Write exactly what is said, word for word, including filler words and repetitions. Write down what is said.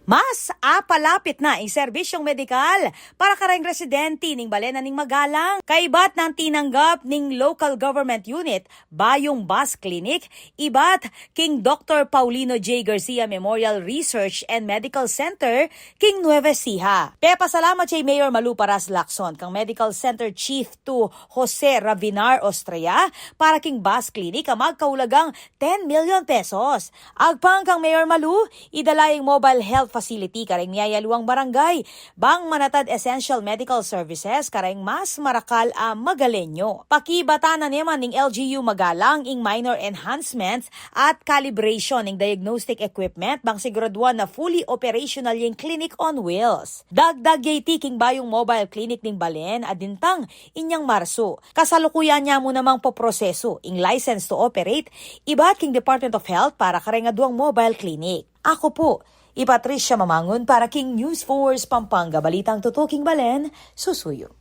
Mas apalapit na ing serbisyong medikal para kareng residente ning balen a ning Magalang. Kaibat nang tinanggap ning local government unit bayung bus clinic ibat king Doktor Paulino J. Garcia Memorial Research and Medical Center king Nueva Ecija. Pepasalamat ya i Mayor Malu Paras Lacson kang Medical Center Chief two Jose Ravinar Ostrea para king bus clinic a magkaulagang ten million pesos. Agpang kang Mayor Malu, idala ing mobile health facility kareng miyayaluang barangay bang manatad essential medical services kareng mas marakal a Magalenyo. Pakibatan na naman ning L G U Magalang ing minor enhancements at calibration ning diagnostic equipment bang siguraduan na fully operational ing clinic on wheels. Dagdag ya iti king bayung mobile clinic ning balen a dintang inyang Marso. Kasalukuyan ya mu namang poprosesu ing license to operate ibat king Department of Health para kareng aduang mobile clinic. Aku pu i Patricia Mamangun para king News Force Pampanga, balitang tutuking balen, susuyu.